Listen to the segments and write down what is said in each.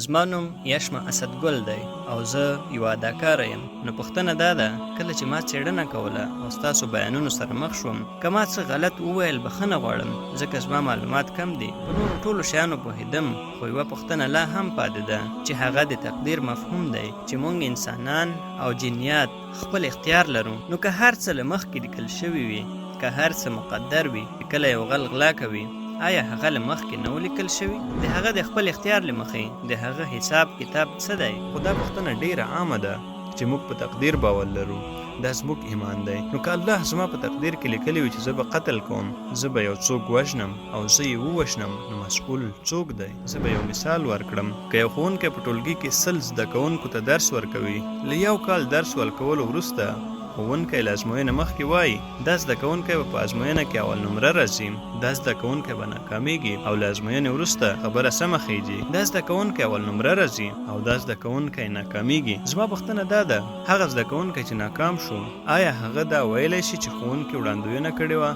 زما نوم یشما اسد ګل دی او زه یوه اداکاره یم. نو پوښتنه دا ده، کله چې ما څېړنه کوله او ستاسو بیانونو سره مخ شوم، که ما څه غلط وویل بخښنه غواړم، ځکه زما معلومات کم دي، په نورو ټولو شیانو پوهېدم، خو یوه پوښتنه لا هم پاتې ده چې هغه د تقدیر مفهوم دی، چې مونږ انسانان او جنیات خپل اختیار لرو، نو که هر څه له مخکې لیکل شوي وي، که هر څه مقدر وي، چې کله یو غل غلا کوي، آیا هغه له مخکې نه و لیکل شوي؟ د هغه د خپل اختیار له مخې د هغه حساب کتاب څه دی؟ خو دا پوښتنه ډېره عامه ده چې موږ په تقدیر باور لرو، دا زموږ ایمان دی. نو که الله زما په تقدیر کې لیکلي وي چې زه به قتل کوم، زه به یو څوک وژنم او زه یې ووژنم، نو مسؤل څوک دی؟ زه به یو مثال ورکړم، که یو ښوونکی په ټولګي کې 100 زده کوونکو ته درس ورکوي، له یو کال درس ورکولو وروسته ښوونکی له ازموینې مخکې وايي، دا زده کوونکی به په ازموینه کې اول نمره راځي، دا زده کوونکی به ناکامیږي او له ازموینې وروسته خبره سمه خیژي، دا زده کوونکی اول نمره راځي او دا زده کوونکی ناکامیږي. زما پوښتنه دا ده، هغه زده کوونکی چې ناکام شو، آیا هغه دا ویلی شي چې ښوونکي وړاندوینه کړې وه؟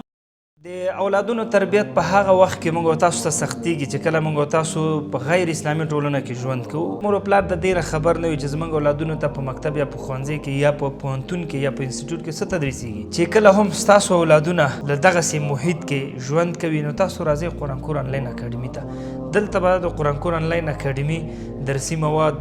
د اولادونو تربیت په هغه وخت کې موږ او تاسو ته سختیږي چې کله موږ او تاسو په غیر اسلامي ټولنه کې ژوند کوو. مور او پلار د دې خبر نه وي چې زموږ اولادونو ته په مکتب یا په ښوونځي کې یا په پوهنتون کې یا په انسټیټیوټ کې څه تدریسیږي. چې کله هم ستاسو اولادونه له دغسې محیط کې ژوند کوي، نو تاسو راځئ قرآن کور انلاین اکاډمي ته. دلته به د قرآن کور انلاین اکاډمي درسي مواد،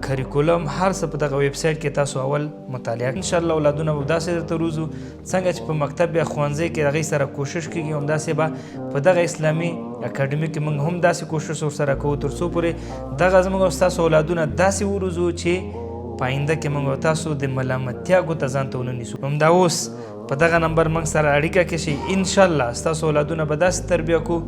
کریکولم، هر څه په دغه ویب سایټ کې تاسو اول مطالعه. ان شاء الله اولادونه به داسې درته روزو، څنګه چې په مکتب یا ښوونځي کې هغوی سره کوشش کېږي، همداسې به په دغه اسلامي اکاډمي کې موږ هم داسې کوشش ورسره کوو، تر څو پورې دغه زموږ او ستاسو اولادونه داسې وروزو چې په آینده کې موږ او تاسو د ملامتیا ګوته ځان ته ونه نیسو. همدا اوس په دغه نمبر موږ سره اړیکه کې شئ، انشاءالله ستاسو اولادونه به داسې تربیه کو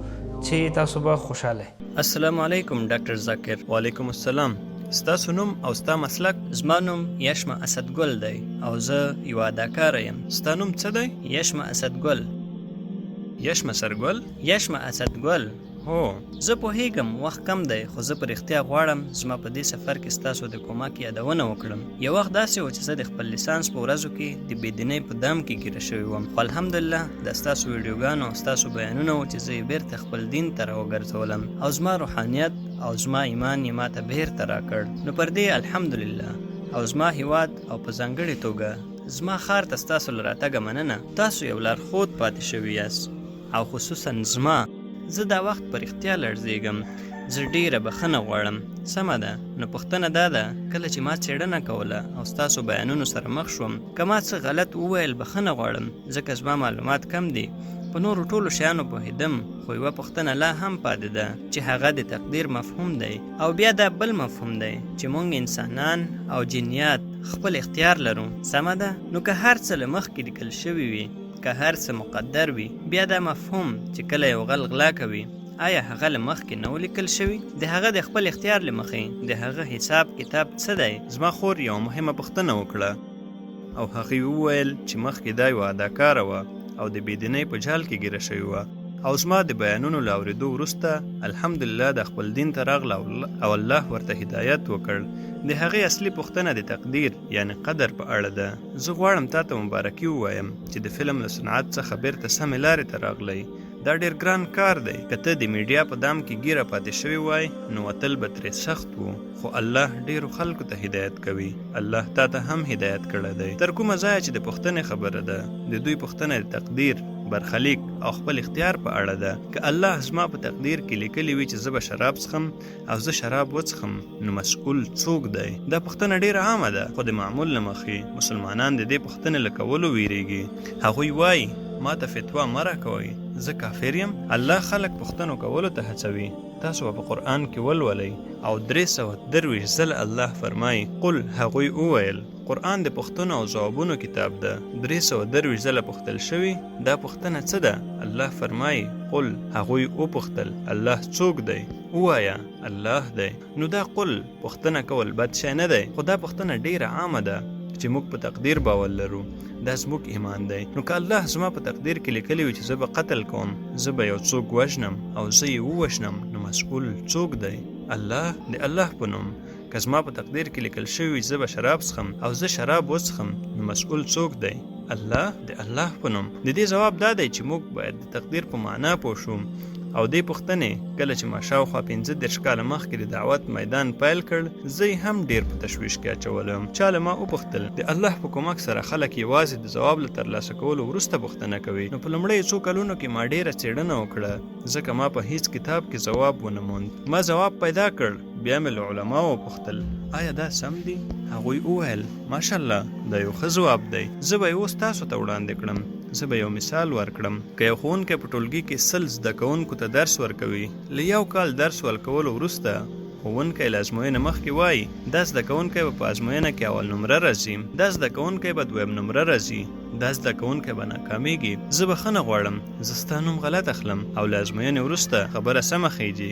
چې تاسو به خوشحاله. السلام علیکم ډاکټر ذاکر. وعلیکم السلام. ستاسو نوم او ستا مسلک؟ زما نوم یشما اسد ګل دی او زه یوه اداکاره یم. ستا نوم څه دی؟ یشما اسد ګل. یشما سرګل؟ یشما اسد ګل. هو. زه پوهیږم وخت کم دی، خو زه په رښتیا غواړم زما په دې سفر کې ستاسو د کومک یادونه وکړم. یو وخت داسې و چې زه د خپل لیسانس په ورځو کې د بېدینۍ په دام کې ګیره شوی وم، خو الحمدلله دا ستاسو ویډیوګانو او ستاسو بیانونه و چې زه یې بیرته خپل دین ته راوګرځولم او زما روحانیت او زما ایمان یې ماته بیرته راکړ. نو پر دې الحمدلله. او زما هیواد او په ځانګړې توګه زما ښار ته ستاسو له راتګه مننه. تاسو یو لارښود پاتې شوي یاست او خصوصا زما. زه دا وخت په رښتیا لړزېږم. زه ډېره بخښنه غواړم. سمه ده، نو پوښتنه دا ده، کله چې ما څېړنه کوله او ستاسو بیانونو سره مخ شوم، که ما څه غلط وویل بخښنه غواړم، ځکه زما معلومات کم دي، په نورو ټولو شیانو پوهېدم، خو یوه پوښتنه لا هم پاتې ده چې هغه د تقدیر مفهوم دی. او بیا دا بل مفهوم دی چې مونږ انسانان او جنیات خپل اختیار لرو. سمه ده، نو که هر څه له مخکې لیکل شوي وي، که هر څه مقدر وي، بیا دا مفهوم چې کله یو غل غلا کوي، آیا هغه له مخکې نه و لیکل شوي؟ د هغه د خپل اختیار له مخې د هغه حساب کتاب څه دی؟ زما خور یوه مهمه پوښتنه وکړه او هغې وویل چې مخکې دا یوه اداکاره وه او د بېدینۍ په جال کې ګیره شوې وه او زما د بیانونو له اورېدو وروسته الحمدلله د خپل دین ته راغله او الله ورته هدایت وکړ. د هغې اصلي پوښتنه د تقدیر یعنې قدر په اړه ده. زه غواړم تا ته مبارکي ووایم چې د فلم له صنعت څخه بیرته سمې لارې ته راغلی. دا ډېر ګران کار دی. که ته د میډیا په دام کې ګیره پاتې شوی وای، نو وتل به ترې سخت وو، خو الله ډېرو خلکو ته هدایت کوي. الله تا ته هم هدایت کړی دی. تر کومه ځایه چې د پوښتنې خبره ده، د دوی پوښتنه د تقدیر، برخلیک او خپل اختیار په اړه ده. که الله زما په تقدیر کې لیکلي وي چې زه به شراب څښم او زه شراب وڅښم، نو مسؤل څوک دی؟ دا پوښتنه ډېره عامه ده، خو د معمول له مخې مسلمانان د دې پوښتنې له کولو وېرېږي. هغوی وايي، ما ته فتوا مه راکوئ، زه کافر یم؟ الله خلک پوښتنو کولو ته هڅوي. تاسو به په قرآن کې ولولئ او 323 ځله الله فرمایي، قل، هغوی وویل. قرآن د پوښتنو او ځوابونو کتاب ده. 323 ځله پوښتل شوي، دا پوښتنه څه ده؟ الله فرمایي، قل، هغوی وپوښتل، الله څوک دی؟ ووایه، الله دی. نو دا قل، پوښتنه کول بد شی نه دی، خو دا پوښتنه ډېره عامه ده چې موږ په تقدیر باور لرو، دا زموږ ایمان دی. نو که الله زما په تقدیر کې لیکلي وي چې زه به قتل کوم، زه به یو څوک وژنم او زه یې ووژنم، نو مسؤل څوک دی؟ الله. د الله په نوم، که زما په تقدیر کې لیکل شوي وي چې زه به شراب څښم او زه شراب وڅښم، نو مسؤل څوک دی؟ الله؟ د الله په نوم. د دې ځواب دا دی چې موږ باید د تقدیر په معنا پوه شو. او دې پوښتنې کله چې ما شاوخوا 35 کاله مخکې د دعوت میدان پیل کړ، زه یې هم ډېر په تشویش کې اچولم. چا له ما وپوښتل، د الله په کومک سره خلک یوازې د ځواب له ترلاسه کولو وروسته پوښتنه کوي، نو په لومړیو څو کلونو کې ما ډېره څېړنه وکړه، ځکه ما په هیڅ کتاب کې ځواب ونه موند. ما ځواب پیدا کړ، بیا مې له علماوو وپوښتل، آیا دا سم دي؟ هغوی وویل، ماشاءالله، دا یو ښه ځواب دی، زه به یې اوس تاسو ته وړاندې کړم. زه به یو مثال ورکړم. که یو ښوونکی په ټولګي کې 100 زده کوونکو ته درس ورکوي، له یو کال درس ورکولو وروسته ښوونکی له ازموینې مخکې وایي، دا زده کوونکی به په ازموینه کې اول نمره راځي، دا زده کوونکی به دویم نمره راځي، دا زده کوونکی به ناکامیږي، زه بخښنه غواړم، زه ستا نوم غلط اخلم، او له ازموینې وروسته خبره سمه خیږي،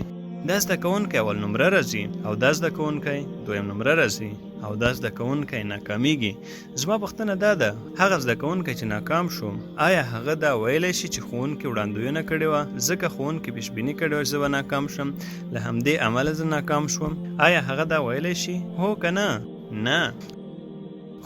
دا زده کوونکی اول نمره راځي او دا زده کوونکی دویم نمره راځي او دا زده کوونکی ناکامیږي. زما پوښتنه دا ده، هغه زده کوونکی چې ناکام شو، آیا هغه دا ویلی شي چې ښوونکي وړاندوینه کړې وه، ځکه ښوونکي پیشبیني کړې وه چې زه به ناکام شم، له همدې امله زه ناکام شوم؟ آیا هغه دا ویلی شي؟ هو که نه؟ نه.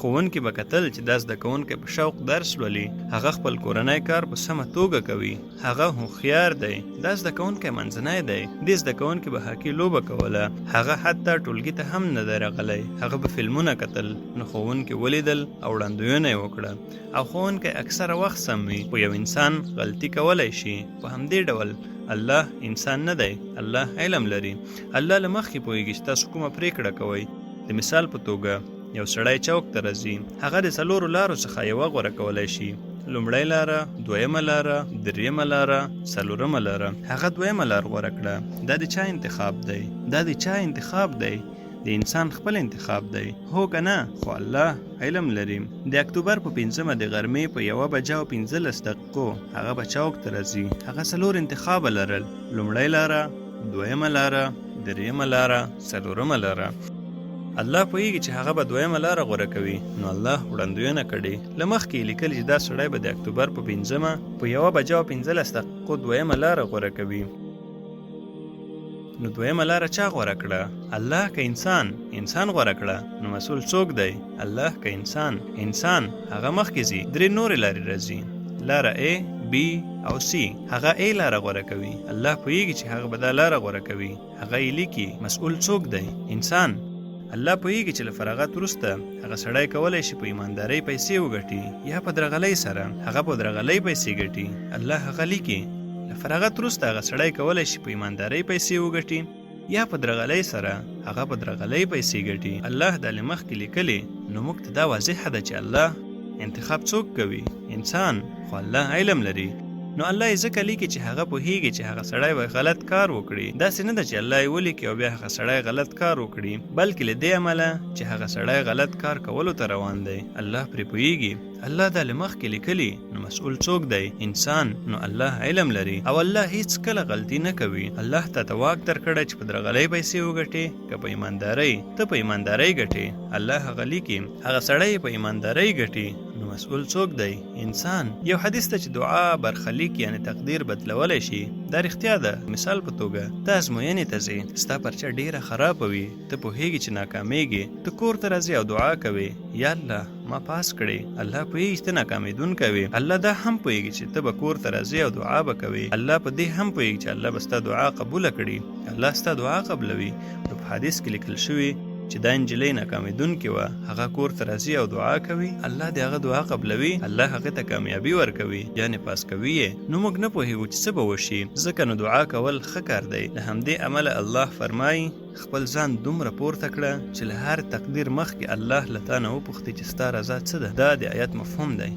ښوونکي به کتل چې دا زده کوونکی په شوق درس لولي، هغه خپل کورنی کار په سمه توګه کوي، هغه هوښیار دی، دا زده کوونکی منځنی دی، دې زده کوونکي به هاکي لوبه کوله، هغه حتی ټولګي ته هم نه دی راغلی، هغه به فلمونه کتل. نو ښوونکي ولیدل او وړاندوینه یې وکړه. او ښوونکی اکثره وخت سم وي، خو یو انسان غلطي کولی شي. په همدې ډول الله انسان نه دی، الله علم لري. الله له مخکې پوهېږي چې تاسو کومه پرېکړه کوئ. د مثال په توګه، یو سړی چوک ته راځي، هغه د څلورو لارو څخه یوه غوره کولی شي. لومړۍ لاره، دویمه لاره، دریمه لاره، څلورمه لاره. هغه دویمه لار غوره کړه. دا د چا انتخاب دی؟ دا د چا انتخاب دی؟ د انسان خپل انتخاب دی، هو که نه؟ خو الله علم لري. د اکتوبر په 5 د غرمې په 1:15 هغه به چوک ته راځي. هغه څلور انتخابه لرل، لومړۍ لاره، دویمه لاره، دریمه لاره، څلورمه لاره. الله پوهېږي چې هغه به دویمه لاره غوره کوي، نو الله وړاندوینه کړې. له مخکې یې لیکلي چې دا سړی به د اکتوبر په 5 په 1:15 دویمه لاره غوره کوي. نو دویمه لاره چا غوره کړه؟ الله که انسان؟ انسان غوره کړه. نو مسؤل څوک دی؟ الله که انسان؟ انسان. هغه مخکې ځي، درې نورې لارې راځي، لاره A، B او C. هغه A لاره غوره کوي. الله پوهېږي چې هغه به دا لاره غوره کوي، هغه یې لیکي. مسؤل څوک دی؟ انسان. الله پوهېږي چې له فراغت وروسته هغه سړی کولی شي په ایماندارۍ پیسې وګټي یا په درغلۍ سره. هغه په درغلۍ پیسې ګټي، الله هغه لیکي. له فراغت وروسته هغه سړی کولی شي په ایماندارۍ پیسې وګټي یا په درغلۍ سره. هغه په درغلۍ پیسې ګټي. الله دا له مخکې لیکلي. نو موږ ته دا واضحه ده چې الله انتخاب څوک کوي؟ انسان. خو الله علم لري، نو الله یې ځکه لیکي چې هغه پوهېږي چې هغه سړی به غلط کار وکړي. داسې نه ده چې الله یې ولیکي او بیا هغه سړی غلط کار وکړي، بلکې له دې امله چې هغه سړی غلط کار کولو ته روان دی، الله پرې پوهېږي. الله دا له مخکې لیکلي. نو مسؤل څوک دی؟ انسان. نو الله علم لري او الله هیڅ کله غلطي نه کوي. الله تا ته واک درکړی چې په درغلۍ پیسې وګټې که په ایماندارۍ. ته په ایماندارۍ ګټې، الله هغه لیکي. هغه سړی په ایماندارۍ ګټي. نو مسؤل څوک دی؟ انسان. یو حدیث ته چې دعا برخلیک یعنی تقدیر بدلولی شي، دا رښتیا ده. مثال په توګه، ته ازموینې ته ځې، ستا پرچه ډېره خرابه وي، ته پوهېږې چې ناکامېږې، ته کور ته راځې او دعا کوې، یا الله ما پاس کړې. الله پوهېږي چې ته ناکامېدونکی وې. الله دا هم پوهېږي چې ته به کور ته راځې او دعا به کوې. الله په دې هم پوهېږي چې الله به ستا دعا قبوله کړي. الله ستا دعا قبلوي. نو په حدیث کې لیکل شوي چې دا نجلۍ ناکامېدونکې وه، هغه کور ته راځي او دعا کوي، الله د هغه دعا قبلوي، الله هغه ته کامیابي ورکوي، یعنې پاس کوي یې. نو موږ نه پوهېږو چې څه به وشي، ځکه نو دعا کول ښه کار دی. له همدې امله الله فرمایي، خپل ځان دومره پورته کړه چې له هر تقدیر مخکې الله له تا نه وپوښتي چې ستا رضا څه ده. دا د آیت مفهوم دی.